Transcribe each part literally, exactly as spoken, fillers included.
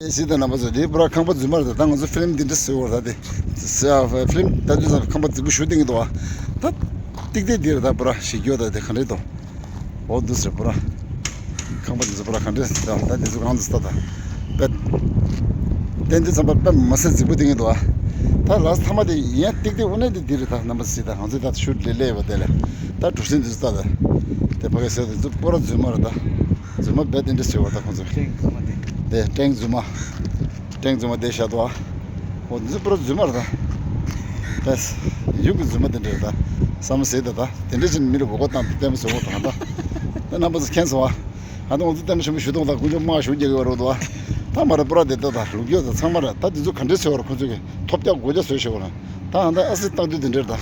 ཨེ་སི་དང་རྣམ་པ་ཚོ་དེ་པུ་ར་ཁང་པ་རྫུན་མ་རེད། ད་ང་ཚོ་ཕི་ལིམ་འདི་འདྲ་བཟོས་ཡོད་རེད། ད་དེ་ས་ཕི་ལིམ་ད་དུས་ཙམ་ཁང་པ་རྫིག་པོ་ཞིག་བཏིང་གི་འདུག་བ། ད་ཏིག་ཏིག་འདི་རེད། ད་པུ་ར་ཞིག་ཡོད། ད་དེ་ག་འདྲ་འདུག་འོ་འདུག་ཟེར། པུ་ར་ཁང་པ་འདི་ཚོ་པུ་ར་ག་འདྲ་ཟེར། ད་འདི་ཚོ་གང་དུ་ལྟ། ད་དཔེ་བསྟན་འདི་ཚང་པ་དཔེ་མ་སྲིད་རྫིག་པོ་བཏིང་གི་འདུག་བ། ད་ལགས་ཐ་མ་དེ་ཡན་ཏིག་ཏིག་དབུ་ནས་འདི་འདི་རེད། ད་རྣམ་པ་ཚོ་ད་ང་ཚོ་ད་ཤུ་ལེ་ལེ་བ་དེ་ལས་ད་གྲུ་གཟིངས་འདི་ཚོ་ལྟ། ད་དེ་ཕ་གི་ཟེར་འདི་ཚོ་པུ་ར་རྫུན་མ་རེད། ད་རྫུན་མ་རྦད་དེ་འདྲ་ཟེར་བ། ད་ཁོང་ཚོ་ཀྲེང་རྫུན་མ་དེ། དེ་ཀྲེང་རྫུན་མ། ཀྲེང་རྫུན་མ་དེ་བཞག་འདུག་ཨ། འོ་འདི་ཚོ་པུ་ར་རྫུན་མ་རེད། ད་ད་ཡུག་གི་རྫུན་མ་དེ་འདྲ་རེད། ད་བསམ་བློ་ཟེར། ད་ད་དེ་འདྲ་ཅིག་མི་ལ་མགོ་སྐོར་བཏང་བལྟས་མ་སོང་བ། ད་ད་ད་རྣམ་པ་ཚོ་མཁྱེན་སོང་ཨ། ད་ང་ཚོ་བརྟན་པོ་ཆེན་པོ་ཞུ་གཏོང་། ད་དཀོན་མཆོག་དམག་ཞུ་རྒྱག་གི་བ་རོ་འདུག་ཨ། ད་མ་རེད། པུ་ར་དེ་ད་ད་ལུག་རྒྱུ་ད་ཚང་མ་རེད། ད་འདི་ཚོ་ག་འདྲས་ཟེར་བ་རེད། ཁོ་ཚོ་གི་ཐོབ་རྒྱག་སྒོ་རྒྱག་བཟོས་བཞག་བ་རེད། ད་ཨ་ད་ཨ་སི་སྟག་རྡུལ་དེ་འདྲ་རེད། ད་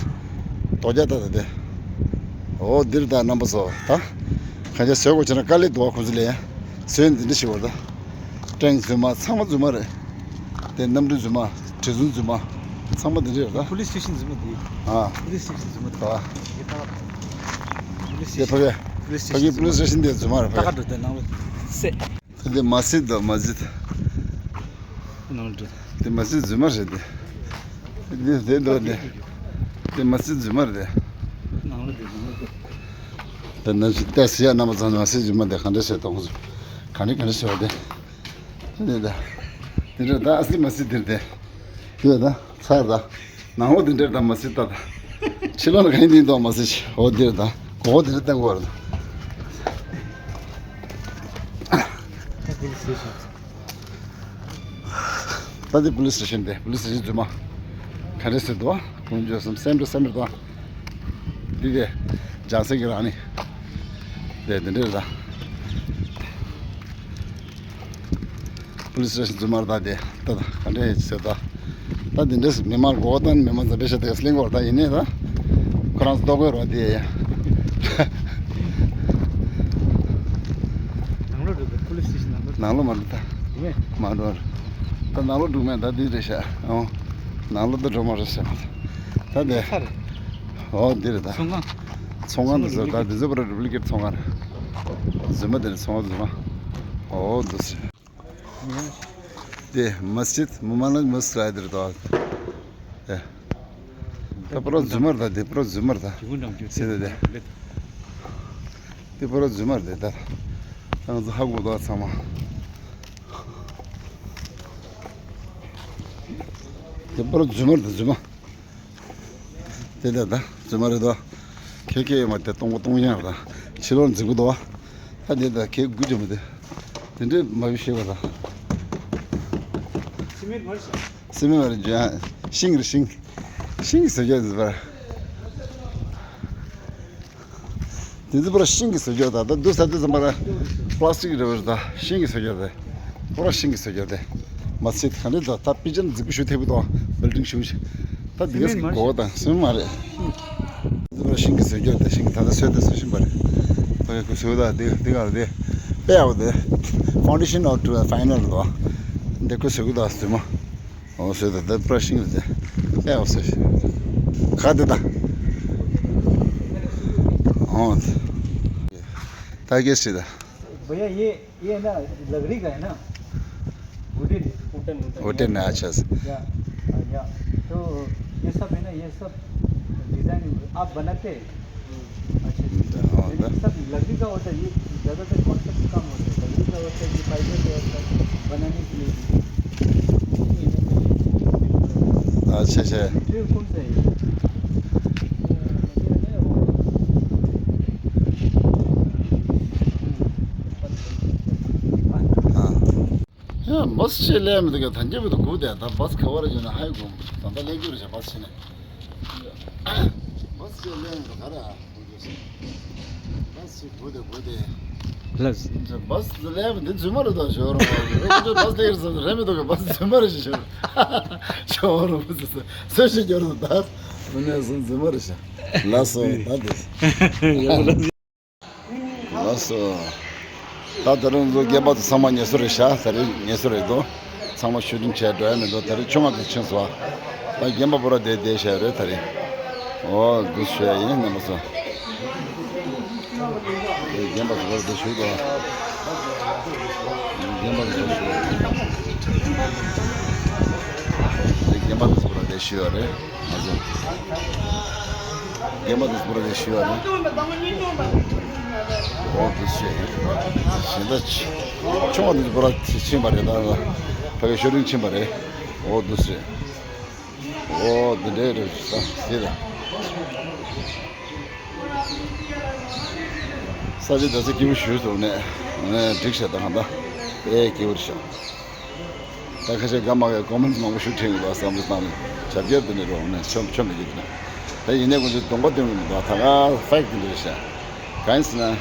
རྡོ་རྒྱག་ད་ད་དེ། འོ་འདི་རེད། ད་རྣམ་པ་ཚོ་ད་ག་འདྲས་བཟོ་དགོས་བྱས་ན་དཀའ་ལས་འདུག་ཨ། ཁོ་ཚོ་ལས་བཟོས་འདི་འདྲ་ཞིག་བ་རེད། ད་ཀྲེང་རྫུན་མ་ཚང་མ་རྫུན་མ་རེད། དེ་གནམ་གྲུ་རྫུན་མ། བྲེལ་ཟུང་རྫུན་མ། ཚང་མ་འདི་འདྲ་རེད། ད་པུ་ལིས་སི་ཊེ་ཤན་རྫུན་མ་འདི། ཨ། པུ་ལིས་སི་ཊེ་ཤན་རྫུན་མ་འདི། ཨ། པུ་ལིས་དེ་ཕ་གི་པུ་ལིས་སི་ཊེ་ཤན་ཕ་གི་པུ་ལིས་སི་ཊེ་ཤན་དེ་རྫུན་མ་རེད། ཕ་གི་ད་ག་འགྲོ་དེ་ནང་ལ་སེ། དེ་མ་སི་དང་མ་སི། ནང་ལ་འགྲོ། དེ་མ་སི་རྫུན་མ་རེད། དེ་དེ་དེ་འདྲ་དེ། དེ་མ་སི་རྫུན་མ་རེད། ནང་ལ་དེ་རྫུན་མ་རེད། དེ་ནང་བཞིན་ཏེ་སི་ཡ་རྣམ་པ་ཚོ་མ་སི་རྫུན་མ་དེ་ག་འདྲ་བྱས་གཏོང་། ག་འདྲ་ག་འདྲ་བྱས་པ་དེ། དེ་འདྲ་ད་ཨ་སི་མ་སི་དེར་དེ། དེ་ད་ཚར་ད། ནང་ལོགས་དེ་འདྲ་ད་མ་སི་ད་ད། ཕྱི་ལོགས་ལ་ག་ཡིན་དེ་འདུག་མ་སི་ཆེ། འོ་དེར་ད། གོ་བོ་དེ་འདྲ་བསྟན་དགོས་རེད། ད་དེ་པུ་ལིས་སི་ཊེ་ཤན་དེ། པུ་ལིས་སི་ཊེ་ཤན་རྫུན་མ། ག་རེ་ཟེར་འདུག་ཨ། ཀུན་སྤྱོད་སེམས་སེམས་འདྲ་སེམས་འདྲ་དང་། འདི་དེ་ལྗང་སེར་གྱི་རང་ནི། དེ་དེ་འདྲ་རེད་ད། པུ་ལིས་སི་ཊེ་ཤན་རྫུན་མ་རེད་ད། དེ་ད་ད་ག་འདྲ་ཡིན་ཟེར་ད། ད་དེ་འདྲ་མི་མང་གོ་བ་དང་མི་མང་ཚོ་པེ་ཤ་དེ་ག་སླེང་གོ་རེད། ད་ཡིན་ནའི་ད་ཁོ་རང་ཚོ་ལྟོ་གོས་རོགས་དེ་ཡ། ནང་ལོགས་འགྲོ་དུས་པུ་ལིས་སི་ཊེ་ཤན་ནང་ལོགས། ནང་ལོགས་མ་འགྲོ་ད། འགྲོ་མེད། མ་འགྲོ། ད་ནང་ལོགས་འགྲོ་མེད། ད་འདི་རེད་ཤག་ཨོ། ནང་ལོགས་ད་འགྲོ་མ་རེད་ཤག་ད་དེ། ཚར། ཨོ་འདི་རེད་ད། ཚོང་ཁང་། ཚོང་ཁང་འདི་ཚོ་ད་འདི་ཚོ་པུ་ར་ཌུབ་ལི་ཀེ་ཊི་ཚོང་ཁང་རེད། རྫུན་མ་དེ་རེད། ཚོང་ཁང་རྫུན་མ། ཨོ་འདི་ཚོ། དེ་མ་སི་ཇིད་མུ་མ་ལ་མ་སི་ཇིད་རེད་ད། དེ། ད་པུ་ར་རྫུན་མ་རེད་ད། དེ་པུ་ར་རྫུན་མ་རེད་ད། ཟེར་ད་དེ། དེ་པུ་ར་རྫུན་མ་རེད་ད། ད་ང་ཚོ་ཧ་གོ་ད་ཚང་མ། དེ་པུ་ར་རྫུན་མ་རེད་ད། རྫུན་མ། དེ་ད་ད་རྫུན་མ་རེད་ད། ཁེ་ཁེ་ཡོད་མ་དེ་སྟོང་པ་སྟོང་རྐྱང་རེད་ད། ཕྱི་ལོགས་རྫིག་པོ་འདུག་བ། ད་དེ་ད་ཁེ་དགུ་ཅན་མ་དེ། དེ་འདྲས་མ་བྱེད་ཤེས་པ་ད། སི་མེན་མ་རེད་ཤིང་རེད་ཤིང་། ཤིང་གི་བཟོ་རྒྱུ་རེད་པ། དེ་ཚོ་པུ་ར་ཤིང་གི་བཟོ་རྒྱུ་ད། ད་འདུག་ས་དེ་ཚོ་པུ་ར་པ་ལ་སི་ཊིག་རེད་པ། ད་ཤིང་གི་བཟོ་རྒྱུ་དེ། པུ་ར་ཤིང་གི་བཟོ་རྒྱུ་དེ། མ་ཚད་ག་འདྲ་ད། ད་པི་ཅན་རྫིག་པོ་ཞིག་ཐེབས་ཀྱི་འདུག་བ། བིལ་ཌིང་ཞིག་ཞིག་ད་འདི་ག་སི་གོ་དང་སེམས་མ་རེད། འདི་པུ་ར་ཤིང་གི་བཟོ་རྒྱུ་དེ། ཤིང་གི་ད་ལྟ་བཟོས་དེ་བཟོ་བཞིན་པ་རེད། ད་ཡ་ཁོ་བཟོ་ད་འདི་འདི་ག་དེ་དཔེ་ཡག་པོ་དེ། ཕའུན་ཌེ་ཤན་ཨོ་ཊུ་ཕའི་ནལ་འདུག་བ། འདི་ཁོ་བཟོ་གི་འདུག་བཟོས་མ། ཨོ་སོ་ད་ད་པུ་ར་ཤིང་རེད་དེ། ཨེ་ཨོ་སོ་ཤི། ག་དེ་ད། ཨོ། ད་གེ་སི་ད། भैया, ये, ये है ना, लकड़ी का है ना? वुडन। Wooden, wooden. वुडन है, अच्छा। या, या। तो ये सब है ना, ये सब डिज़ाइन आप बनाते हैं? अच्छा, अच्छा। हाँ, लेकिन सब लकड़ी का होता है, ये ज़्यादातर कॉन्सेप्ट कम होता है, लकड़ी का होता है, ये फाइबर का होता है, बनाने के लिए भी। अच्छा, अच्छा। मटेरियल कौन सा है ये? हाँ। ཡ་བཱས་ཅིག་སླེབས་མི་འདུག་ག་ད་འགྱུར་བ་དུ་སྒུག་བསྡད། ད་བཱས་ག་བར་ཡོད་ན་ཧ་གོ། ད་ལྟ་སླེབས་རྒྱུ་རེད་ཤག་བཱས་ཕྱིན་ནས། བཱས་ཅིག་སླེབས་མི་འདུག་ག་ར། བཱས་ཅིག་སྒུག་བསྡད་སྒུག་བསྡད། ལགས། བཱས་སླེབས་མི་འདི་རྫུན་མ་རེད་ད། ཞོར་བཱས་སླེབས་རེད་ཟེར་རེད་མི་འདུག་ག་བཱས་རྫུན་མ་རེད་ཤག་ཞོར་ཞོར་བཱས་ཟེར་ཟེར་ཞིག་ཡོད་རེད་ད། དངོས་གནས་རྫུན་མ་རེད་ཤག་ལགས་སོ་ད་འདི། ལགས་སོ། ད་དེ་རིང་ཚོ་རྒན་པ་ཚོ་ཚང་མ་ངལ་གསོ་རེད་ཤག་དེ་རིང་ངལ་གསོ་རེད་འདུག་ཚང་མ་ཤུ་ཊིང་བྱས་འགྲོ་ཡ་མི་འདུག་དེ་རིང་ཆུ་ལྔ་དུ་ཕྱིན་སོང་། ད་རྒན་པ་པུ་ར་དེ་བསྡད་བཞག་རེད་དེ་རིང་། ཨོ་འདི་ཞུ་ཡ་ཡིན་རྣམ་པ་ཚོ། དེ་རྒན་པ་ཚོ་པུ་ར་དེ་ཞུ་དགོས། རྒན་པ་དེ་ཚོ་རེད། རྒན་པ་དེ་ཚོ་ར་དེ་ཤི་ཡོད་རེད། ང་ཚོ་རྒན་པ་དེ་ཚོ་ར་དེ་ཤི་ཡོད་རེད། འོ་དེ་ཤི་ཡོད་རེད། གཞན་དག་ཆུང་བ་དེ་ཚོ་ར་ཕྱིན་པ་རེད། ད་ཕ་གི་ཤོ་རིང་ཕྱིན་པ་རེད། འོ་དེ་ཤི་ཡོད། འོ་འདི་འདྲའི་རེད། ས་དེ་ལ་ས་ཆ་དེ་ཚོ་སྐྱིད་པོ་ཞུ་ཐུབ་ནས་ནས་འགྲིག་ཤག་ད་གང་ད་ཨེ་སྐྱིད་པོ་རེད་ཤག་ད་ཁ་ཤས་སྒང་མ་གི་ཀོ་མེན་ཊི་མང་པོ་ཞིག་འཕྲིན་ཡོད་པ་བསམ་བློ་བཏང་ནས་བྱ་བརྒྱད་འདི་ནས་རོགས་ནས་ཆོམ་ཆོམ་མི་གི་འདུག་ད་ཡིན་ནས་ཁོང་ཚོས་གདོང་པ་སྟོན་གི་མི་འདུག་ད་ག་ཧྥེག་འདི་འདྲ་རེད་ཤག་གང་ཡིན་ཟེར་ན།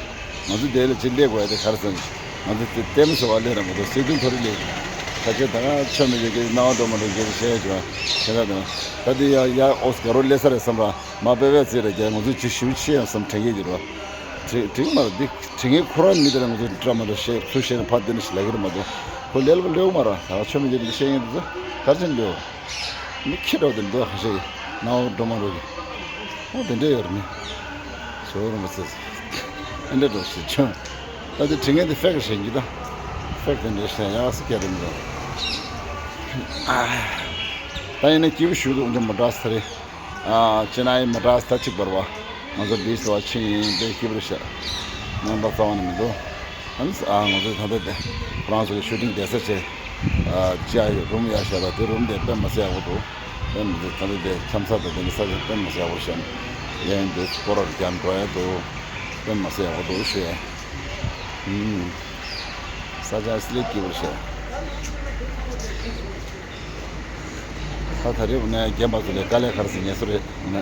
ང་ཚོ་དེ་ལ་ཅི་སླེབས་དགོས་ཡ་དེ་ག་རེ་ཟེར་ན། ང་ཚོ་དེ་ལྟད་མོ་བཟོ་བ་སླེབས་ར་མ་གཏོགས་སྲིད་དོན་ཐོག་ལ་སླེབས་ཡོད། ད་ཆ་ད་ང་ཆོ་མེད་ཀྱི་སྣང་བ་འགྲོ་མ་འགྲོ་རྒྱལ་བཤད་ཡ་བྱུང་བ། ཁྱེད་རང་དང་། ད་དེ་ཡ་ཡ་ཨོ་སི་ག་རོ་སླེབས་ས་རེད་བསམ་ར་མ་པེ་པེ་ཚེ་ར་རྒྱལ་ང་ཚོ་ཅི་ཞིབ་ཆེ་ཡང་བསམ་དྲན་གྱི་ཡོད་ར། དྲི་དྲི་མ་ར་འདི་དྲི་ངའི་ཁོ་རང་མི་དེ་ལ་ང་ཚོ་འདྲ་མ་འདྲ་བཤད་ཚུལ་བཤད་ནས་ཕར་འདི་ནས་ལབ་ཀྱི་རེད་མ་གཏོགས་ཁོ་ལེ་ལ་ལེའུ་མ་ར་ད་ང་ཆོ་མེད་ཀྱི་འདི་བཤད་མཁན་འདི་ཚོ་ག་རེ་བྱས་ནས་ལེའུ། མི་ཁྱི་འདྲ་བོ་དེ་འདུག་ཧ་ཤེས་ནང་འགྲོ་མ་འགྲོ་གི། ཨོ་དེ་འདྲ་ཡོད་རེད་ནི། ཟོ་རུ་མ་ཟེར། ཨེ་འདྲ་འགྲོ་ཞེས་ཆོན། ད་དེ་དྲི་ངན་དེ་ཧྥེག་ཞེས་གྱི་ད། ཧྥེག་དེ་འདྲ་ཞེས་ཡག་སི་སྐད་དེ་འདྲ། ཨ། ད་ཡིན་ན་སྐྱིད་པོ་ཞུ་འདུག་འདི་མ་འདྲ་ས་རེད། ཨ་ཅི་ན་ཡིན་མ་འདྲ་ས་ད་གཅིག་པར་བ། ང་ཚོ་ལིས་བ་ཆི་ཡིན་དེ་སྐྱིད་པོ་རེད་ཤག་ནང་པ་རྩ་བ་ནས་མི་འདུག་ཨ་ནི་ཨ་ང་ཚོས་ད་ལྟ་དེ་ཁོ་རང་ཚོ་གི་ཤུ་ཊིང་བསྡད་ས་བྱས། ཅི་ཡ་ཡོད་རུམ་ཡ་ཤ་ར་དེ་རུམ་དེ་དཔེ་མ་སྲིད་ཡག་པོ་འདུག་དཔེ་མ་སྲིད་ད་ལྟ་དེ་འཆམ་ས་དང་དེ་ནི་ས་ཆ་དཔེ་མ་སྲིད་ཡག་པོ་བཤམས། གཡས་དེ་སྐོར་ར་རྒྱབ་འགྲོ་ཡ་འདུག་དཔེ་མ་སྲིད་ཡག་པོ་འདུག་ཞུ་ཡ། ཧུམ། ས་ཆ་སླེ་སྐྱིད་པོ་ཤ། ད་ད་རེས་འོ་ན་རྒན་པ་ཚོ་ལས་དཀའ་ལས་ཁར་སི་ཉེ་སུ་རེད་འོ་ན།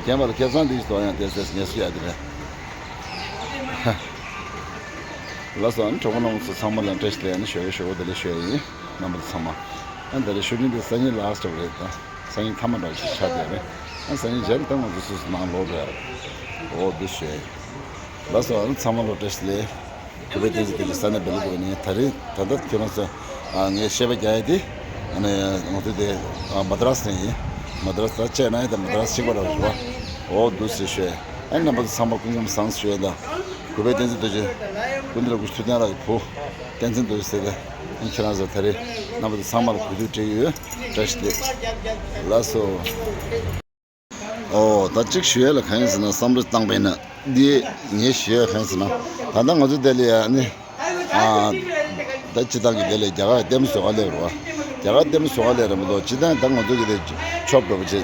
རྒན་པ་ལ་ཁེ་བཟང་འདི་ཞིག་ཏོ་ཡང་དེ་སེ་ཉེ་སུ་ཡ་དེ་རེད། ལགས་སོ། ཨ་ནི་གྲོགས་པོ་རྣམ་ཚོ་ཚང་མ་ལ་བཀྲ་ཤིས་བདེ་ལེགས། ཨ་ནི་ཞོ་ཡོ་ཞོ་བོ་བདེ་ལེགས་ཞུ་ཡ་ཡིན། རྣམ་པ་ཚོ་ཚང་མ། ཨ་ནི་ད་རེས་ཤུ་ཊིང་དེ་སང་ཉིན་ལ་སི་ཊི་རེད། ད་སང་ཉིན་མཐའ་མ་འདྲ་ཞིག་ཆགས་བསྡད་རེད། ཨ་ནི་སང་ཉིན་རྗེས་ལ་ད་ང་ཚོ་སུ་སུ་ནང་ལོག་འགྲོ་ཡ་རེད། འོ་འདི་ཞུ་ཡ་ཡིན། ལགས་སོ། ཨ་ནི་ཚང་མ་ལ་བཀྲ་ཤིས་བདེ་ལེགས། གུས་པའི་བསྟན་འཛིན་དེ་གི་ས་གནས་སྦེལ་ཀོབ་ནས་ད་རེས་ད་ལྟ་ཁྱོད་རང་ཚོ་ཨ་ངས་བཤད་པ་རྒྱག་ཡ་དེ་ཨ་ནི་ང་ཚོ་དེ་ཨ་མ་དྲ་སི་ནས་ཡིན། མ་དྲ་སི་ད་ཅེ་ནའི་ད་མ་དྲ་སི་གཅིག་པ་ར་རེད་བ། འོ་འདུག་སེ་ཞུ་ཡ། ཨ་ནི་རྣམ་པ་ཚོ་ཚང་མ་སྐུ་ཁམས་བཟང་ཞུ་ཡ་ད། གུས་པའི་བསྟན་འཛིན་རྡོ་རྗེ། ཀུན་བདེ་ལགས་ཀྱི་ཐུབ་བསྟན་ལགས་ཀྱི་བུ། བསྟན་འཛིན་རྡོ་རྗེ་ཟེར་ད། ཨ་ནི་ཁྱེད་རང་ཚོ་ད་རེས་རྣམ་པ་ཚོ་ཚང་མ་ལ་གུས་འདུད་སྤྲད་ཀྱི་ཡོད། བཀྲ་ཤིས་བདེ་ལེགས། ལགས་སོ། ཨོ་ད་གཅིག་ཞུ་ཡ་ལ་གང་ཡིན་ཟེར་ན་བསམ་བློ་བཏང་པས་ན་འདི་ངས་ཞུ་ཡ་གང་ཡིན་ཟེར་ན་ད་ལྟ་ང་ཚོ་དེ་ལ་ཡ་ནི་ཨ་ད་སྤྱི་བཏང་གི་དེ་ལ་རྒྱ་གར་ལྟད་མོ་བཟོ་ག་སླེབས་རེད་བ། རྒྱ་གར་ལྟད་མོ་བཟོ་ག་སླེབས་རེད་མ་གཏོགས་སྤྱི་བཏང་ད་ང་ཚོ་གི་དེ་ཆོབ་འགྲོ་བ་བྱས་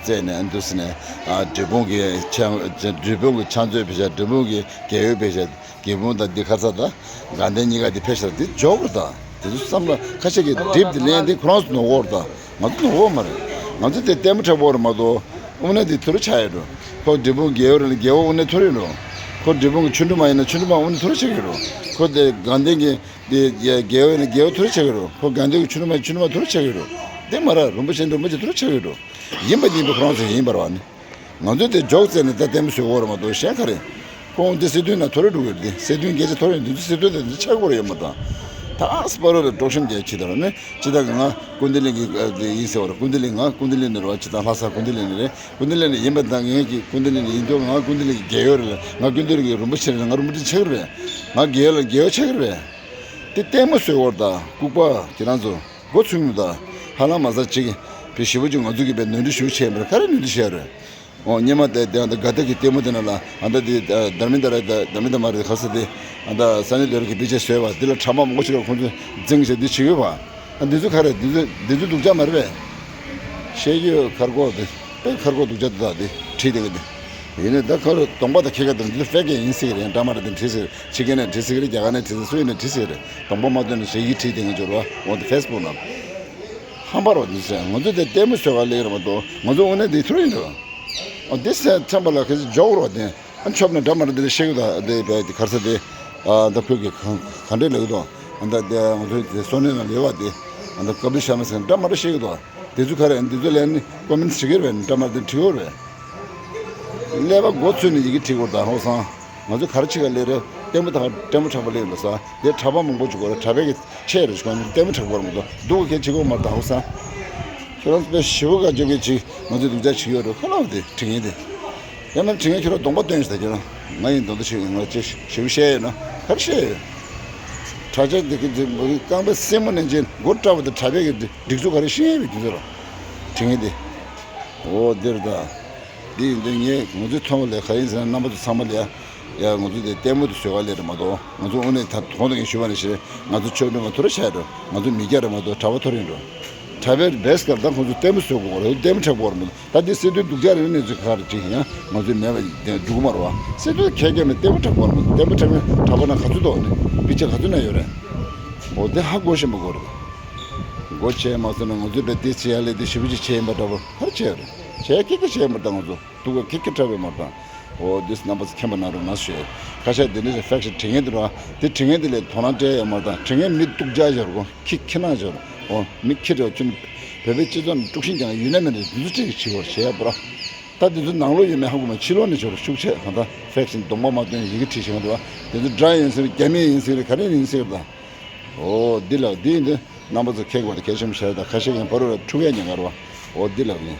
བཙལ་ནས་འདུག་ཟེར་ནས་ཨ་འབྲས་སྤུངས་ཀྱི་ཆ་འབྲས་སྤུངས་ཀྱི་ཕྱག་མཛོད་ཕེབས་ཤག་འབྲས་སྤུངས་ཀྱི་རྒྱལ་ཡོལ་ཕེབས་ཤག་རྒྱལ་སྤུངས་དང་འདི་ཁ་ཚ་དང་དགའ་ལྡན་གཉིས་ཀ་འདི་ཕེབས་ཤག་འདི་འཇོག་རེད་ད། དེ་ཚོ་བསམ་བློ་ཁ་ཤས་ཀྱིས་སྒྲིབ་དེ་ལེན་དེ་ཁོ་རང་ཚོ་ནོར་གོ་རེད་ད། ང་ཚོ་ནོར་གོ་མ་རེད། ང་ཚོ་དེ་ལྟད་མོ་འཁྲབ་གོ་རེད་མ་གཏོགས་དངོས་གནས་དེ་དུ་རུ་ཆགས་ཡོད་འགྲོ། ཁོ་འབྲས་སྤུངས་རྒྱལ་བོ་རེད་ན་རྒྱལ་བོ་དངོས་གནས་དུ་རུ་ཡོད་འགྲོ། ཁོ་འབྲས་སྤུངས་ཀྱི་ཆོས་སྒྲོན་མ་ཡིན་ན་ཆོས་སྒྲོན་མ་དངོས་གནས་དུ་རུ་ཆགས་ཡོད་འགྲོ། ཁོ་དེ་དགའ་ལྡན་གྱི་དེ་རྒྱལ་བོ་ཡིན་ན་རྒྱལ་བོ་དུ་རུ་ཆགས་ཡོད་འགྲོ། ཁོ་དགའ་ལྡན་གྱི་ཆོས་སྒྲོན་མ་ཡིན་ན་ཆོས་སྒྲོན་མ་དུ་རུ་ཆགས་ཡོད་འགྲོ། དེ་མ་རེད་རིན་པོ་ཆེ་རིན་པོ་ཆེ་དུ་རུ་ཆགས་ཡོད་འགྲོ། ཡིན་པ་ཡིན་པ་ཁོ་རང་ཚོ་ཡིན་པ་རེད་བ་ནི། ང་ཚོས་དེ་འཇོག་བཙལ་ནས་ད་ལྟད་མོ་བཟོས་ཡོད་རེད་མ་གཏོགས་གཞན་ག་རེ། ཁོང་དེ་སྲིད་དོན་ནང་ཐོ་རེ་འགྲོ་གི་རེད་དེ་སྲིད་དོན་སྐད་ཆ་ཐོ་རེ་འདི་ཚོ་སྲིད་དོན་དེ་འདི་ཆགས་པོ་ཡོད་མ་དང་། ད་ཨ་སྤ་རོ་ལ་དཀྲོག་གཤམ་རྒྱག་ཁྱི་དང་ནི་ཅི་ད་གི་ང་ཀུན་བདེ་གླིང་གི་ཨ་དེ་ཡིན་ཟེར་བ་རེད། ཀུན་བདེ་གླིང་ང་ཀུན་བདེ་གླིང་ནས་རེད་བ། ཅི་ད་ལྷ་ས་ཀུན་བདེ་གླིང་ནས་རེད། ཀུན་བདེ་གླིང་ནས་ཡིན་པ་དང་ངས་ཀྱི་ཀུན་བདེ་གླིང་ནས་ཡིན་དུས་ང་ཀུན་བདེ་གླིང་གི་རྒྱལ་ཡོལ་རེད་ལ། ང་ཀུན་བདེ་གླིང་གི་རིན་པོ་ཆེ་རེད་ལ། ང་རིན་པོ་ཆེ་ཆགས་ཀྱི་རེད། ང་རྒྱལ་ཡོལ་ལ་རྒྱལ་ཡོལ་ཆགས་ཀྱི་རེད། དེ་ལྟད་མོ་བཟོས་ཡོད་རེད་ད། ལྐུགས་པ་ཁྱེད་རང་ཚོ་མགོ་ཚོས་མི་འདུག་ད། ཧ་ལམ་མ་ཟ་ཅིག་བི་ཞི་བོ་ཅིག་ང་ཚོ་གི་བའི་ནོར་འཁྲུལ་ཞུ་བྱས་མི་རེད། ག་རེ་ནོར་འཁྲུལ་བྱས་རེད། ཨོ་སྙེ་མ་དེ་དེ་ཨ་ད་དགའ་ཐག་གི་ལྟད་མོ་དེ་ན་ལ་ཨ་ད་དེ་དར་མི་དར་ར་དར་མི་དར་མ་རེད་ག་ས་དེ་ཨ་ད་ས་ནི་དེ་རུ་གི་པི་ཅེ་བཟོས་པ་དེ་ལ་གྲྭ་པ་མང་པོ་ཞིག་ལ་ཁོང་ཚོས་འཛིང་བྱས་འདི་བྱེད་ཡོད་པ། ཨ་འདི་ཚོ་ག་རེད། འདི་ཚོ་འདི་ཚོ་སྡུག་ཅག་མ་རེད་པས། ཤེས་ཀྱི་ཡོད། ཁར་གོ་དེ་དཔེ་ཁར་གོ་སྡུག་ཅག་དེ་དག་དེ་བྲིས་དེ་གི་དེ། ཡིན་ནའི་ད་ཁར་གདོང་པ་དང་ཁྱི་ཁ་དེ་འདི་ཚོ་ཧྥེག་གི་ཡིན་ཟེར་གི་རེད། འདྲ་མ་རེད་དེ་བྲིས་ཟེར། ཕྱི་རྒྱལ་ནས་བྲིས་ཟེར་གི་རེད། རྒྱ་གར་ནས་བྲིས་ཟེར། སུ་ཡིན་ནས་བྲིས་ཟེར་གི་རེད། གདོང་པ་མ་སྟོན་ནས་ཞེ་གི་བྲིས་དེ་གི་འབྱོར་བ་འོ་དེ་ཧྥེ་སི་བུག་ནང་། ཧམ་པ་རོ་འདི་ཟེར། ང་ཚོ་དེ་ལྟད་མོ་བཟོ་ག་སླེབས་རེད་མ་གཏོགས་ང་ཚོ་དངོས་གནས་འདི་ཐུར་ཡིན་འགྲོ། ཨ་འདི་ཟེར་ཚན་པ་ལ་ཁ་ཅིག་འཇོག་རོགས་དེ། ཨ་མཆོབ་ནས་འདྲ་མ་འདྲ་འདི་ལ་བཤད་གི་ད་དེ་བས་དེ་གར་ས་དེ། ཨ་ད་ཁོས་གི་གང་ག་འདྲས་ལབ་གི་འདུག་ཨ་ད་དེ་ང་ཚོའི་དེ་སོ་ནས་ན་ལེ་བ་དེ། ཨ་ད་ཀ་པི་ཤར་མ་ཟེར་འདྲ་མ་འདྲ་བཤད་གི་འདུག་དེ་ཚོ་ག་རེ་འདི་ཚོ་ལས་ནི་ཀོ་མེན་ཊི་བྲིས་གི་རེད། འདྲ་མ་འདྲ་བྲིས་ཡོད་རེད། ཀླད་པ་མགོ་ཚོས་ནས་ཡི་གེ་བྲིས་གི་འདུག་ཧོ་སང་། ང་ཚོ་ག་རེ་བྱེད་ག་སླེབས་རེད། ལྟད་མོ་དང་ལྟད་མོ་འཁྲབ་པ་སླེབས་ལ་ས་དེ་གྲྭ་པ་མང་པོ་བྱུང་གི་རེད། གྲྭ་པའི་གི་ཆས་རེད་ཞུ་ག་ལྟད་མོ་འཁྲབ་གི་རེད་མ་གཏོགས་སྡུག་གི་ཁྱད་བྱེད་གི་མ་རེད་ད་ཧོ་སང་། ཁྱོད་རང་ཚོ་དཔེ་ཞེ་པོ་ག་འཇོག་གི་ཅིག་ང་ཚོས་སྡུག་ཅག་བྱེད་ཀྱི་ཡོད་རེད་ཁོ་ན་བ་དེ་དྲི་ངན་དེ། ཡང་ན་དྲི་ངན་ཁྱོད་རང་གདོང་པ་སྟོན་ཞིག་ད་ཁྱོད་རང་ང་ཡིན་གདོང་དུ་ཆེ་ང་ཅིག་ཞེ་པོ་བཤད་ཡོད་ན་ག་རེ་བཤད་ཡོད། དྲ་ཆ་འདི་གི་འདི་རྐང་པ་སེན་མོ་ནས་ཅན་མགོ་བཀྲ་བ་དང་དྲ་བས་ཀྱི་སྒྲིག་འཛུགས་ག་རེ་ཤེས་ཡོད་པའི་དུས་ཚོད་རོ། དྲི་ངན་འདི། འོ་འདིར་ད། འདི་ཡིན་དུས་ངས་ང་ཚོའི་མཐོང་བ་ལས་ག་ཡིན་ཟེར་ན། རྣམ་པ་ཚོ་ཚང་མ་ལ་ཡ། ཡ་ང་ཚོ་འདི་ལྟད་མོ་དེ་བཟོ་ག་ལས་རེད་མ་གཏོགས། ང་ཚོ་དངོས་གནས་ད་གོང་དུ་ངས་ཞུས་པ་ནང་བཞིན་ང་ཚོ་ཆོས་སྒྲོན་མ་ཐུ་ར་ཤ་རོ། ང་ཚོ་མི་སྐྱ་རེད་མ་གཏོགས་དྲ་བ་ཐོ་རེད་འགྲོ། དྲ་བའི་བེས་ཀར་ད་ཁོང་ཚོ་ལྟད་མོ་བཟོ་དགོས་རེད། ལྟད་མོ་འཁྲབ་དགོས་རེད་མ་གཏོགས། ད་འདི་སྲིད་དོན་སྡུག་ཅག་རེད། གནས་ཚུལ་ག་རེ་བྲིས་ཡང་ང་ཚོའི་མེད་པ་འགྲོ་གི་མ་རེད་བ། སྲིད་དོན་ཁྱད་ཀྱང་མེད། ལྟད་མོ་འཁྲབ་དགོས་རེད་མ་གཏོགས། ལྟད་མོ་འཁྲབ་མཁན་དྲ་བ་ནང་ག་ཚོད་འདུག་ནི་པི་ཅར་ག་ཚོད་ན་ཡོད་རེད། འོ་དེ་ཧ་གོ་ཤེས་མ་དགོས་རེད། མགོ་ཆེ་མ་སོང་ན་ང་ཚོས་བས་དེ་བྱེད་ཡ་ལས་དེ་ཞེ་པོ་ཅིག་བྱས་ཡིན་པ་འདྲ་པོ་ག་རེ་བྱས་ཡོད་རེད། བྱས་ཡ་ཁྱེད་ཀྱིས་བྱས་ཡིན་པ་ད་ང་ཚོ། སྡུག་ག་ཁྱི་ཁྱི་འཁྲབ་པའི་མ་དང་། འོ་འདི་རྣམ་པ་ཚོ་མཁྱེན་པ་གནང་རོགས་གནང་ཞུ། ཁ་ཤས་འདི་འདྲ་ཞིག་ཕེག་ཤིག་དྲི་ངན་འདི་རོ། འདི་དྲི་ངན་འདི་ལས་དོ་སྣང་སྤྲད་ཡོད་མ་དང་། དྲི་ངན་མི་སྡུག་ཅག་ཞོར་གོ་ཁྱི་ཁྱི་ནག་ཞོར། འོ་མི་ཁྱི་རེ་བ་ཁྱོད་བོད་པའི་སྤྱི་ཚོགས་ནང་དཀྲུག་ཤིང་རྒྱག་ཡུལ་ན་མེད་ནས་འདི་ཚོ་ཅིག་བྱེད་དགོས་བྱེད་ཡ་པོ་ར། ད་འདི་ཚོ་ནང་ལོགས་ཡོད་མེད་ཧ་གོ་མ། ཕྱི་ལོགས་ནས་ཞོར་ཤུགས་ཆེ་གང་ལྟར་ཕེག་ཤིག་གདོང་པ་མ་སྟོན་ཡི་གེ་བྲིས་ཤིང་རེ་བ། འདི་ཚོ་དགྲ་ཡིན་ཟེར་རྒྱ་མི་ཡིན་ཟེར་ག་རེ་ཡིན་ཟེར་ད། འོ་འདི་ལ་འདི་འདི། རྣམ་པ་ཚོ་ཁྱེད་ཀྱི་བར་ཁྱད་ཆོམ་ཤར་དང་ཁ་ཤས་ཀྱང་བར་བར་འཁྲུག་ཡ་ཉེན་ཁ་རེད་བ། འོ་འདི་ལབ་ཡིན།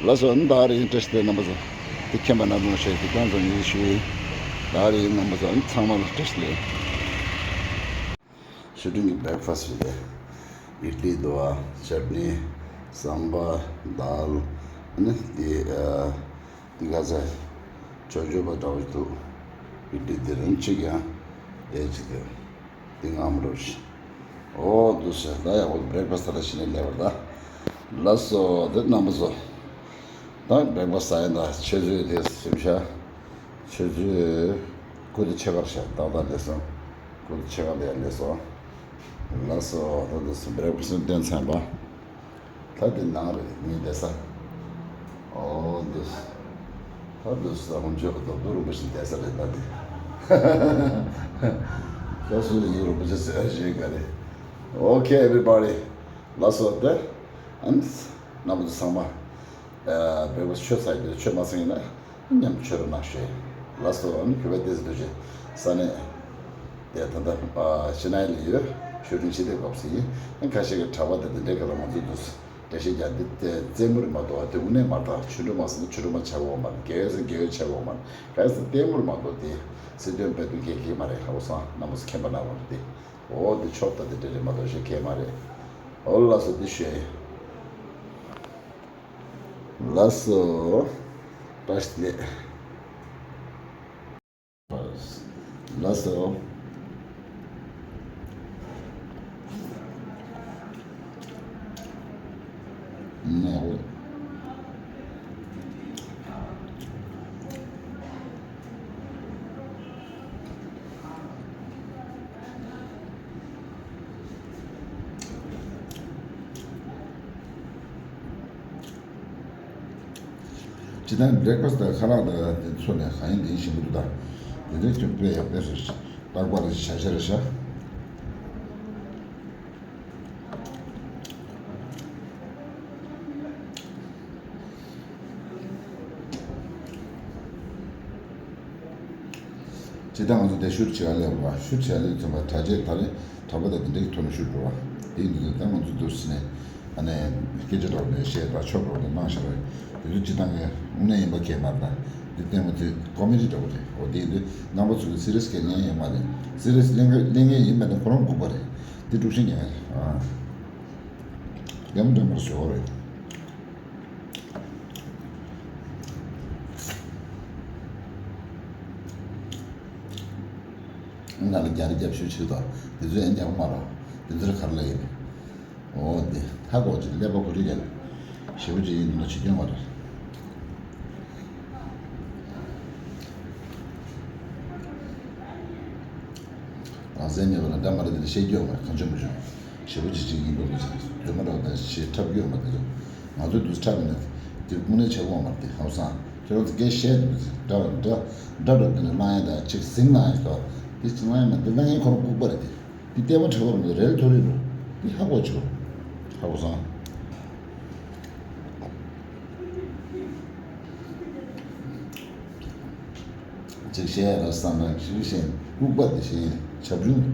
ལགས་སོ། ཨ་ནི་ད་རེས་བཀྲ་ཤིས་བདེ་ལེགས། རྣམ་པ་ཚོ་འདི་མཁྱེན་པ་གནང་རོགས་ཞེས་ཀྱི་སྐྱོང་ཚོགས་ཉིད་ཞུ་ཡིན། ད་རེས་རྣམ་པ་ཚོ་ཨ་ནི་ཚང་མ་ལ་བཀྲ་ཤིས་བདེ་ལེགས། ཆུ་ཕྲན་གྱི་བྷེག་ཕ་སི་ཊི་རེད། ཨིཌ་ལི་འདུག་བ། ཅཊ་ནི། ཟམ་པ། དཱལ། ཨ་ནི་འདི་ཨ། འདི་ག་ཚད། ཅོ་ཅོ་པ་འདྲ་བོ་འདུག་ཨིཌ་ལི་འདི་རིང་གཅིག་ཡང་དེ་གཅིག་དེ། འདི་ངམ་རོ་ཞིག་འོ་འདུག་ཟེར། ད་ཡག་པོ་བྷེག་ཕ་སི་ཊི་ད་ལྟ་བྱས་ནས་སླེབས་པ་རེད་ད། ལགས་སོ། དེ་རྣམ་པ་ཚོ། ད་བྷེག་ཕ་སི་ཊི་ཟ་ཡིན་ད། ཆུ་ཚོད་དེ་སེམས་ཤ། ཆུ་ཚོད་དགུ་དང་ཕྱེད་ཀར་ཤ་ཏག་ཏག་སླེབས་སོང་། དགུ་དང་ཕྱེད་ཀ་ལ་ཡར་སླེབས་སོང་། ལགས་སོ། ད་འདུག་སེ་བྷེག་ཕ་སི་ཊི་སྟོན་ཚར་པ། ད་འདི་ནང་རེད་ངའི་བསྡད་ས། འོ་འདི། ད་འདི་ས་ཧོན་ཆོས་ཀྱི་རྡོ་རྡོ་རིན་པོ་ཆེ་བསྡད་ས་རེད་ད་འདི། ད་སུ་ལ་ཡིན་རིན་པོ་ཆེ་ཟེར་ཞེས་ག་རེད། Okay, everybody. ལགས་སོ། དེ་ཨ་ནི་རྣམ་པ་ཚོ་ཚང་མ། ཨ། བོད་པ་ཆོས་ཚ་ཡི་ཆོས་མ་ཚང་ཡིན་ན། མཉམ་ཆོས་རུ་ནང་ཞུ། ལགས་སོ། ཨ་ནི་བོད་པའི་ཏོག་ཙམ་འདུ་བྱེད་ས་གནས་དེ་ད་ལྟ་ཕྱི་ནང་ལ་ཡོད། ཆོས་སྒྲོན་སྤྱི་བདེ་སྐབས་སུ་ཡིན། ཁ་ཤས་ཀྱི་གྲྭ་པ་དང་དེ་འདྲའི་སྐབས་ལ་ང་ཚོ་འདུག་འགྲེལ་བཤད་རྒྱག་འདི་རྩེད་མོ་རེད་མ་གཏོགས་དེ་དངོས་གནས་མ་རེད། ཆོས་སྒྲོན་མ་ཟེར་ན་ཆོས་སྒྲོན་མ་ཆགས་ཡོད་མ་རེད། དགེ་བའི་ཟེར་ན་དགེ་བའི་ཆགས་ཡོད་མ་རེད། ག་རེ་ཟེར་ན་ལྟད་མོ་རེད་མ་གཏོགས་དེ་སྲིད་དོན་དཔེ་སྟོན་གལ་གལ་མ་རེད། ཧ་གོ་སོང་། རྣམ་པ་ཚོ་མཁྱེན་པ་གནང་རོགས་དེ། འོ་དེ་ཆོག་ད། དེ་འདྲ་རེད་མ་གཏོགས་གཞན་གལ་མ་རེད། འོ་ལགས་སོ། དེ་ཞུ་ཡ་ཡིན། ལགས་སོ། བཀྲ་ཤིས་བདེ་ལེགས། ལགས་སོ། ནའོ། སྤྱིར་བཏང་བྷེག་ཕ་སི་ཊི་དང་ཁ་ལག་དང་དེ་ཚོ་ནས་གང་ཡིན་དེ་ཞིམ་པོ་འདུག་ད་དེ་འདྲའི་ཁྱོད་དཔེ་ཡག་དཔེ་རེད། རྟག་པར་བྱ་བྱ་རེད་ཤག་སྤྱིར་བཏང་ང་ཚོ་དེ་ཤུར་བྱེད་ཡ་ལས་བ་ཤུར་བྱེད་ཡ་ལས་ཚོད་པ་གྲྭ་ཆས་ད་རེས་གྲྭ་པ་དང་དེ་འདྲའི་ཐོག་ནས་ཤུར་འགྲོ་བ་དེ་ཡིན་དུས་ད་ང་ཚོ་འདུག་ཟེར་ནས་ཨ་ནས་སྐད་ཆ་འདྲ་བོ་ནས་བཤད་པ་ཆོག་འགྲོ་ནས་གནང་བཞག་རེད། དེ་ཚོ་སྤྱིར་བཏང་གི་དངོས་གནས་ཡིན་པ་གས་མ་རེད། ད་འདི་ལྟད་མོ་དེ་ཀོ་མེ་ཌི་འདྲ་བོ་རེད། འོ་དེ་ཡིན་དུས་རྣམ་པ་ཚོ་གི་སི་རི་ཡས་གས་ལེན་ཡོད་མ་རེད། སི་རི་ཡས་གས་ལེན་མཁན་ཡིན་པ་ན་ཁོ་རང་ལྐུགས་པ་རེད། དེ་དཀྲུག་ཤིང་རྒྱག་ཡ་རེད། ཨ་ལྟད་མོ་འདྲ་མར་བཟོ་བ་རེད། ང་ལ་རྒྱ་རི་རྒྱབ་ཤུགས་ཆེ་དང་དེ་ཚོ་ཡང་རྒྱག་མ་རོགས། དེ་ཚོར་ག་རེ་ལབ་ཡིན། འོ་དེ་ཧ་གོ་ཅིག་ཀླད་པ་གོ་རིག་ཡ་ཞེ་པོ་ཅིག་ཡིན་འདུག་ན་བྱེད་སྐྱོན་མ་རེད། རང་སེམས་མེད་པ་ན་འདྲ་མ་རེད། དེ་ནི་བཤད་རྒྱུ་ཡོད་མ་རེད། གང་བྱུང་མི་བྱུང་ཞེ་པོ་ཅིག་ཅིག་ཡིན་འདུག་མི་ཚེ་རྫུན་མ་འདྲ་བ་དང་ཞེ་འཁྲབ་རྒྱུ་ཡོད་མ་རེད། དེ་ཚོ་ང་ཚོའི་དུས་འཁྲབ་ཡིན་ན་དེ་དངོས་གནས་བྱེད་དགོས་མ་རེད། དེ་ཧ་གོ་སོང་། ཁྱེད་རང་ཚོ་སྐད་བཤད་འདུག་མི་ཚེ་འདྲ་བ་འདྲ་འདྲ་འདྲ་བ་དེ་ནི་བླང་ཡ་དང་ཅིག་ཟིང་བླང་ཡ་ཞིག་འདུག་དེ་ཅིག་བླང་ཡ་མ་དེ་བླང་ཡ་ཁོ་རང་ལྐུགས་པ་རེད། དེ། འདི་ལྟད་མོ་འཁྲབ་པ་མི་རེད། ཐོ་རེ་རུ་འདི་ཧ་གོ་ཆོག་ཧ་གོ་སོང་། ཅིག་བཤད་ཡ་ར་བསམ་ན་ཅིག་བཤད་ལྐུགས་པ་དེ་བཤད་ཆབ་ཆུང་།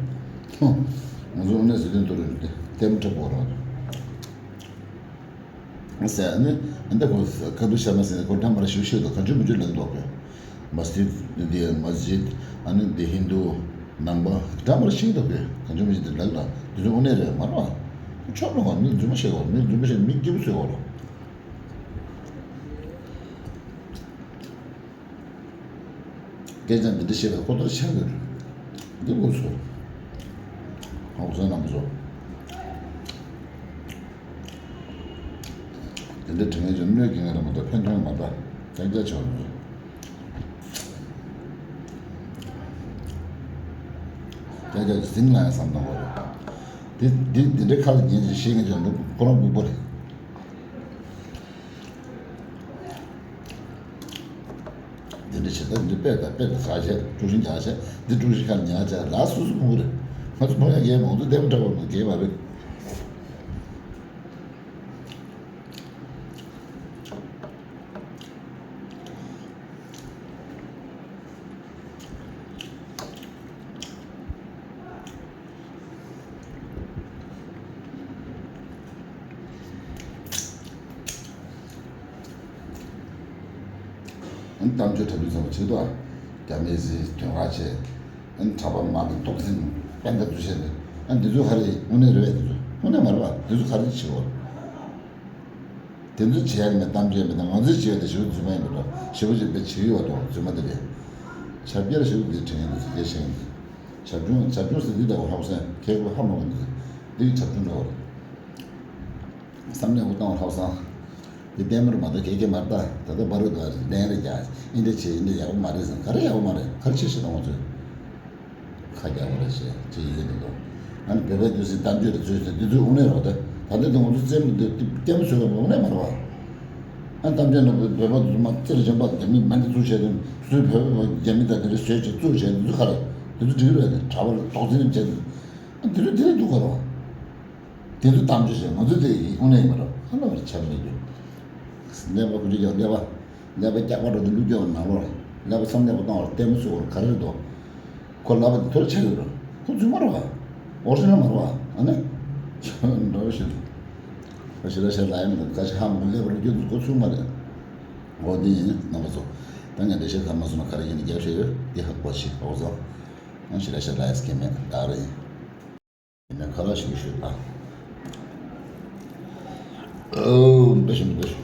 ང་ཚོ་དངོས་གནས་ཟེར་དོན་ཐོ་རེ་རུ་དེ་ལྟད་མོ་འཁྲབ་པ་རང་རེད། ཟེར་ཨ་ནི་ཨ་འདི་ཁོ་ཁ་ཐུག་ཤར་མ་ཟེར་ཁོ་འདྲ་མ་ར་ཞིག་བཤད་དོ། གང་བྱུང་མི་བྱུང་ལབ་འདུག་གོ། མ་སི་ཇིད་འདི་མ་སི་ཇིད་ཨ་ནི་འདི་ཧིན་དུ་ ནང་པ་འདྲ་མར་ཤེས་ཐུབ་པའི་གང་བྱུང་མི་ཤེས་དེ་ལགས་ལ་དེ་ཚོ་དངོས་གནས་རེད་མ་རེད་པ། ཆོག་ལ་བ་མི་རྫུན་མ་བཤད་དགོས་མི་རྫུན་མ་བཤད་མི་སྐྱིད་པོ་བཟོས་དགོས་ལ། སྐད་ཆ་འདི་འདྲ་བཤད་པའི་ཁོ་ཐག་ཆགས་ཡོད་རེད། འདི་དགོས་སོ། ཧོང་སོན་རྣམས་སོ། དེ་འདྲ་དྲན་ཡོད་ཀྱི་གནོད་ཀྱི་ངེས་ར་མ་གཏོགས་ཕན་ཐོགས་མ་གཏོགས་ཀྱང་ཀྱང་ཆོག་རེད། ཀྱང་ཀྱང་ཟིན་ལ་ཡང་བསམ་བཏང་བ་རེད། དེ་འདི་འདི་འདྲའི་ཁ་ལ་ཉན་ཅིག་ཤེས་ངེས་ཀྱང་འདུག་ཁོ་རང་སྦུག་པ་རེད། འདི་འདྲ་བྱེད་ད་འདི་དཔེ་ད་དཔེ་ད་ཟ་བྱས་དཀྲུག་ཤིང་རྒྱག་བྱས་འདི་དཀྲུག་ཤིང་ཁ་ཉག་བྱས་ལ་སུ་སུ་ཕུང་གི་རེད། ང་ཚོ་ཕུང་ཡ་རྒྱལ་མང་དུ་བདེ་མོ་འདྲ་བ་མ་རྒྱལ་མ་རེད། ཨན་གཏམ་བརྗོད་འཁྲབ་པའི་ཚོགས་པ་ཆེད་དུ་རྒྱ་མིའི་སྲིད་དོན་ཁ་ཆེ་ཨན་གྲྭ་པ་མ་དང་ཏོག་ཙམ་དཔལ་འདེབས་ཚུལ་བཤད་པས་ཨན་འདི་ཚོ་ག་རེ་དངོས་གནས་རེད་པས། འདི་ཚོ་དངོས་གནས་མ་རེད་པ། འདི་ཚོ་ག་རེ་བྱེད་འོ། དེ་ཚོ་བྱས་ནས་གཏམ་བརྗོད་མེད་ན་ང་ཚོས་བྱས་ཏེ་ཞེ་པོ་རྫུན་མ་ཡིན་པ་འདྲ། ཞེ་པོ་ཅིག་དཔེ་བྱེད་ཀྱི་ཡོད་དོ་རྫུན་མ་དེ་རེད། ཆབ་རྒྱལ་ཞེ་པོ་འདི་དྲན་ཡིན་འདུག་དེ་བཤད་ཡིན། བྱབ་ཆུང་བྱབ་ཆུང་ཟེར་འདི་འདྲ་བ་ཧ་གོ་སོང་། ཁྱེད་ཀྱི་ཧ་མ་གོ་འདུག་འདི་གི་བྱབ་ཆུང་འདྲ་བ་རེད། བསམ་ནས་འུ་བཏང་བ་ཧ་གོ་སོང་། འདི་ལྟད་མོ་རེད་མ་གཏོགས་གལ་གལ་མ་རེད་ད། ད་ལྟ་བར་དུ་ལན་རེ་རྒྱག་ཨིན་འདྲ་བྱེད་ཨིན་འདྲ་ཡག་པོ་མ་རེད་ཟེར། ག་རེ་ཡག་པོ་མ་རེད། ག་རེ་བྱེད་ཤེས་དང་ང་ཚོས། ཁ་རྒྱག་པ་རེད་ཞེས་ཅི་ཡིན་འདུག་ཨ་ནི་བོད་པའི་དུས་སུ་གཏམ་བརྗོད་དེ་ཚོས་ཟེར་འདི་ཚོས་དངོས་གནས་རོགས་ཏེ། ད་ལྟ་འདི་ང་ཚོ་རྩེད་མོ་འདི་ལྟད་མོ་བཟོས་པ་དངོས་གནས་མ་རེད་བ། ཨ་ནི་གཏམ་བརྗོད་ནང་བོད་པ་དུ་མ་རྩེ་རུ་འཇམ་པ་རྒྱ་མི་མ་འདི་བཙུགས་བྱས་དུས་སུས་བོད་པ་རྒྱ་མི་དང་དེ་འདྲ་བཟོས་ཅིག་བཙུགས་བྱས་འདི་ཚོ་ག་རེ་འདི་ཚོ་འགྲིག་རེད་དེ་གྲྭ་པ་ལ་དོགས་འཛིན་རེ་བྱས་དུས་ཨ་འདི་ཚོ་འདི་རེད་འདུག་ག་རེད་བ། དེ་ཚོ་གཏམ་བརྗོད་བྱས་ང་ཚོ་དེ་ཡིན་དངོས་གནས་ཡིན་མ་རེད་ཧ་ལམ་རེ་ཆ་མེད་རྒྱུ། གནས་པ་ཀུ་ཅི་ཀྱང་གནས་པ། ཀླད་པ་སྐྱག་པ་འགྲོ་དུས་ཀླུ་སྐྱོ་བ་ནང་ལོགས་ལ་ཀླད་པ་མཚམས་ཀླད་པ་གཏོང་བར་ལྟད་མོ་བཟོ་བར་ག་རེ་རེད་དོ། ཁོ་ལབ་པ་དེ་ཐོར་ཆགས་ཡོད་རེད། ཁོ་རྫུན་མ་རེད་བ། ཨོ་རི་ཇི་ནལ་མ་རེད་བ། ཨ་ནི། འདྲ་བོ་ཞིག་འདུག་ཞེ་དྲག་ཞེ་དྲག་ལབ་ཡ་མི་འདུག་ཁ་ཤས་ཧ་མ་གོ་ཀླད་པ་རུ་སྐྱོ་འདུག་ཁོ་ཚུགས་མ་རེད། འོ་འདི་ཡིན་རྣམ་པ་ཚོ། ད་ངས་འགྲེལ་བཤད་ག་མ་སོང་ན་ག་རེ་ཡིན་ནི་རྒྱབ་བཤད་ཡོད་འདི་ཧ་གོ་ཞིག་ཨོ་ཚོ། ཨ་ཞེ་དྲག་ཞེ་དྲག་ལབ་ཡ་སྐད་མེད་ད་རེད། ཡིན་ན་ཁ་ལག་ཞིག་ཞུས་དང་། ཨོ་འདི་ཞིག་འདི་ཞིག་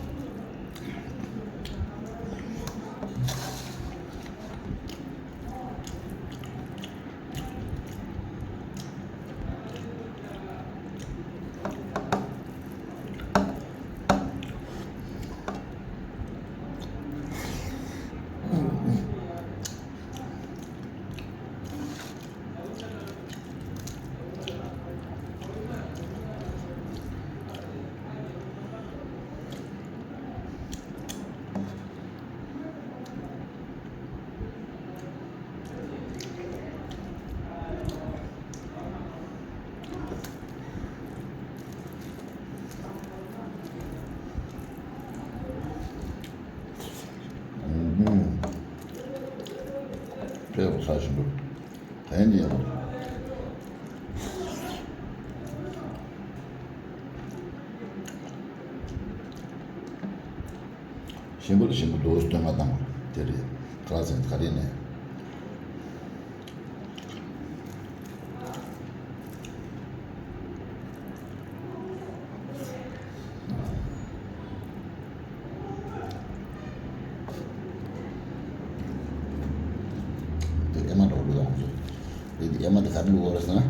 ཨུམ། དཔེ་ཡག་པོ་ཟ་བཞིན་འདུག་ད་ཡིན་ཡག་པོ་འདུག་ཞིམ་པོ་ལ་ཞིམ་པོ་འདུག་སྟོན་མ་བཏང་བ་དེ་རེད། ག་ལ་ཟེར་ག་རེ་ནས། དེ་ཨེ་མ་འདྲ་བོ་ལོས་ཡོང་ཚོ། དེ་ཨེ་མ་དེ་ག་རེ་ལུས་བ་རེད་ཟེར་ན།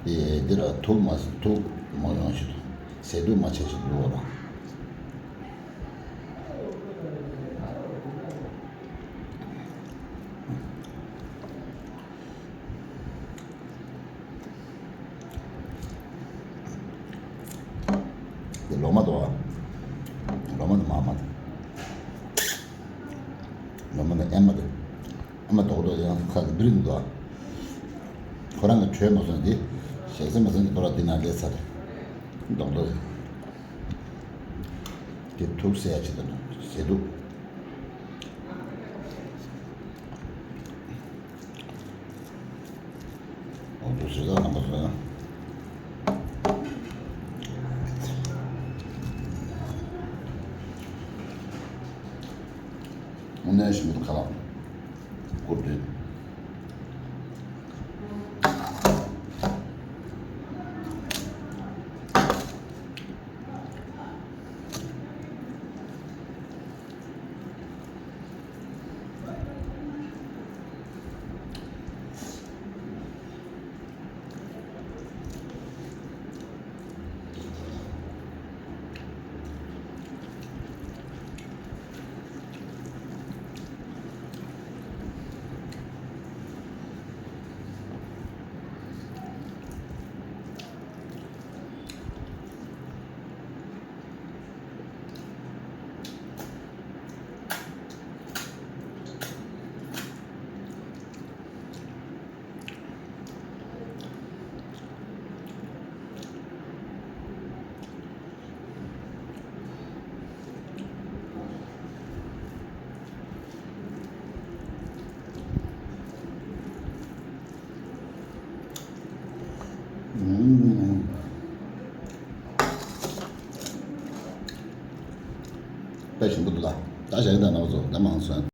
དེ་འདི་ལ་དུག་མ་དུག་མ་ཡོང་ཞིག་ཟས་དུག་མ་ཆེ་ཞིག་ལུས་བ་རེད། དེ་ལོ་མ་དོ། ལོ་མ་དོ་མ་མ་དོ། ལོ་མ་དོ་ཨེ་མ་དོ། ཨེ་མ་དོ་དོ་ཡང་ཁ་གི་བིར་མི་དོ། ཁོ་རང་གི་བྲོས་མ་སོང་དེ། ཞལ་ཟས་མ་སོང་དེ་ཁོ་རང་དེ་ན་ལས་ཚར། དོ་དོ། དེ་ཐུག་སེ་ཡ་ཆེ་དོ་ཟེ་དུ། འོ་དུ་ཟེར་ད་རྣམ་པ་ཚོ་ཡང་། དངོས་གནས་ཞིམ་པོ་འདུག་ཁ་ལག་སྐོར་དུས། དཔེ་ཞིམ་པོ་འདུག་ད། ད་བྱས་ད་ནང་ཚོ་ད་མང་སོང་།